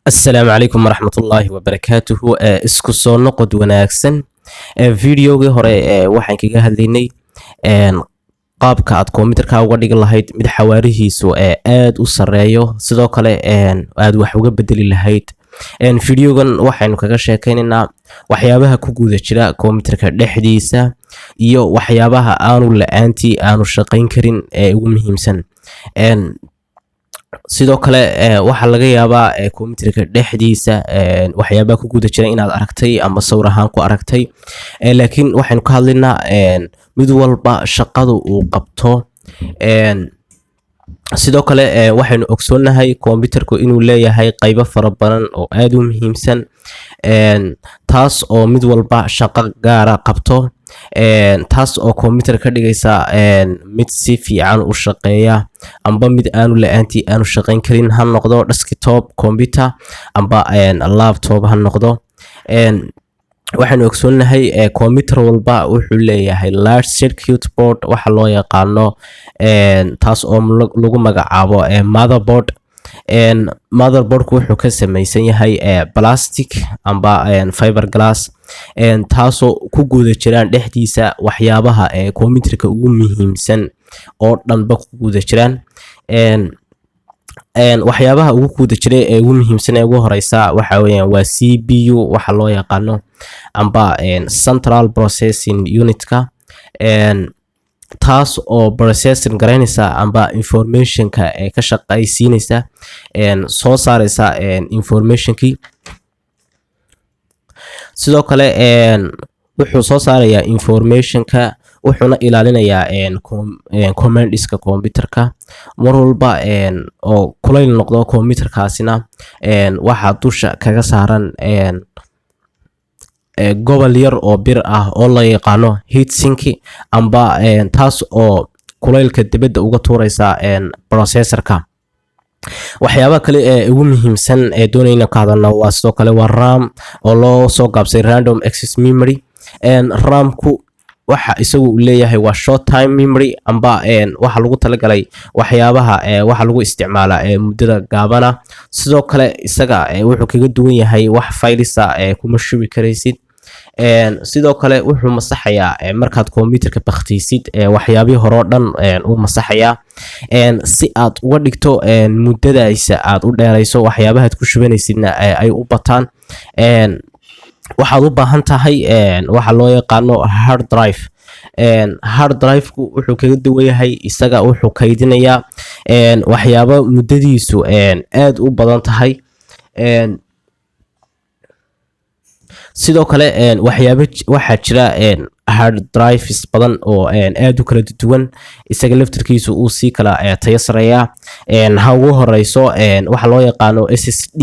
Asalaamu calaykum waraxmatullaahi wabarakaatuhu. Isku soo noqod wanaagsan. Videogii hore waxaan kaga hadlaynay qaabka aad kombiyuutarka uga dhigi lahayd mid xawaarihiisu aad u sareeyo, sidoo kale aad wax uga bedeli lahayd. Videogan waxaynu kaga sheekaynaynaa waxyaabaha ku guda jira kombiyuutarka dhexdiisa iyo waxyaabaha aanu la-aantii aanu shaqayn karin ee ugu muhiimsan. Sidoo kale waxaa laga yaabaa kombiyuutarka dhexdiisa waxyaabaha ku guda jira inaad aragtay ama sawir ahaan ku aragtay, laakiin waxaynu ka hadlaynaa mid walba shaqada uu qabto. Sidoo kale waxaynu ogsoonnahay kombiyuutarku inuu leeyahay qaybo fara badan oo aad u muhiimsan, taas oo mid walba shaqo gaara qabto, taas oo kombiyuutar ka dhigaysa mid si fiican u shaqeeya amba mid aanu la-aantii aanu shaqayn karin, ha noqdo desktop computer amba laptop ha noqdo. Waxaynu ogsoonnahay kombiyuutar walba wuxuu leeyahay large circuit board waxa loo yaqaano, taas oo lagu magacaabo motherboard. Motherboardku wuxuu ka samaysan yahay plastic amba fiber glass, taasoo ku guda jiraan dhexdiisa waxyaabaha kombiyuutarka ugu muhiimsan oo dhanba ku guda jiraan. Waxyaabaha ugu guda jiray ee ugu muhiimsan ee ugu horeysa waxa weeyaan waa CPU waxa loo yaqaano amba central processing unitka, taas oo processing garaynaysa amba informationka ee ka shaqaysiinaysa, soo saareysa informationkii. Sidoo kale wuxuu soo saarayaa informationka, wuxuuna ilaalinayaa commandiska computerka mar walba oo kulayl noqdo computerkaasina. Waxaa dusha kaga saaran gobol yar oo bir ah oo la yaqaano heat sink amba, taas oo kulaylka dibadda uga tuureysa processorka. Waxyaabaha kale ee ugu muhiimsan ee doonayna ka hadalno waa sidoo kale waa RAM, oo loo soo gaabsay random access memory. RAM-ku waxa isagu uu leeyahay waa short time memory amba waxa lagu talagalay waxyaabaha waxa lagu isticmaalaa ee muddada gaabana. Sidoo kale isaga wuxuu kaga duwan yahay wax filesa kuma shubi karaysid. Sidoo kale wuxuu masaxayaa markaad computerka bakhtiisid, waxyaabihii hore oo dhan uu masaxayaa. Si aad uga dhigto muddadaisa aad u dheerayso, waxyaabahaad ku shubanaysidna ay u bataan, waxaad u baahan tahay waxa loo yaqaano hard drive. Hard drive-ku wuxuu kaga duwan yahay, isaga wuxuu kaydinayaa waxyaabo muddadiisu aad u badan tahay. Sidoo kale waxyaabo waxaa jira hard drives badan oo aad u kala duwan, isaga laftirkiisu uu sii kala tayo sareeyaa. Ha ugu horeyso waxa loo yaqaano SSD,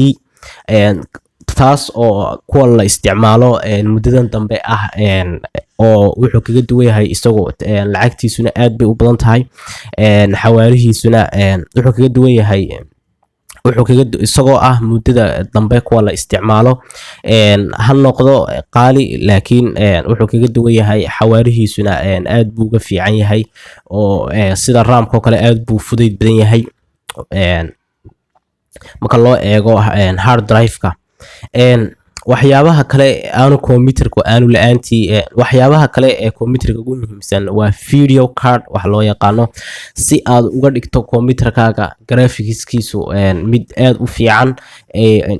taas oo kuwa la isticmaalo muddadan dambe ah, oo wuxuu kaga duwan yahay isagu lacagtiisuna aad bay u badan tahay, xawaarihiisuna wuxuu kaga duwan yahay, wuxuu kaga isagoo ah muddada dambe kuwa la isticmaalo, ha noqdo qaali, laakiin wuxuu kaga duwan yahay xawaarihiisuna aad buu uga fiican yahay, oo sida RAM-ka oo kale aad buu fudayd badan yahay marka loo eego hard drive-ka. Waxyaabaha kale aanu computerku aanu la-aantii, waxyaabaha kale ee computerka ugu muhiimsan waa video card wax loo yaqaano, si aad uga dhigto computerkaaga graphicskiisu mid aad u fiican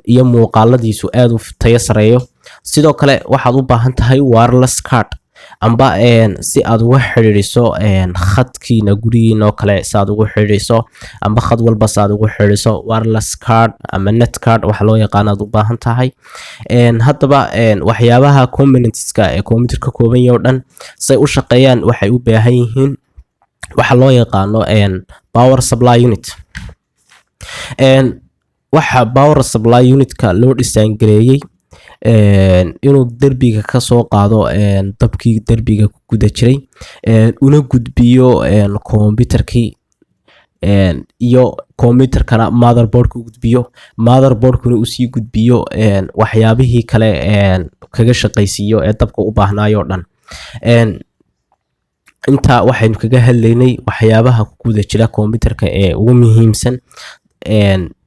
iyo muuqaaladiisu aad u tayo sareeyo. Sidoo kale waxaad u baahan tahay wireless card amba si aad uga xidhiidhiso khadkiina gurigiina oo kale, si aad ugu xidhiidhiso amba khad walba si aad ugu xidhiidhiso, wireless card ama net card waxa loo yaqaan aad u baahan tahay. Haddaba waxyaabaha componentska ee computer ka kooban yahay oo dhan say u shaqeeyaan waxay u baahan yihiin waxa loo yaqaano power supply unit. Waxa power supply unitka loo dhisaan gareeyey inuu derbiga ka soo qaado dabkii derbiga ku guda jiray, una gudbiyo computerkii, iyo computerkana motherboardka u gudbiyo, motherboardkuna usii gudbiyo waxyaabihii kale kaga shaqaysiiyo ee dabka u baahnaayoo dhan. Intaa waxaynu kaga hadlaynay waxyaabaha ku guda jira computerka ee ugu muhiimsan.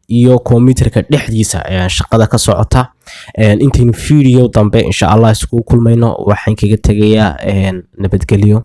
iyo computerka dhexdiisa shaqada ka socota. Intaynu video dambe, insha Allah, iskugu kulmayno, waxaan kaga tegayaa nabadgelyo.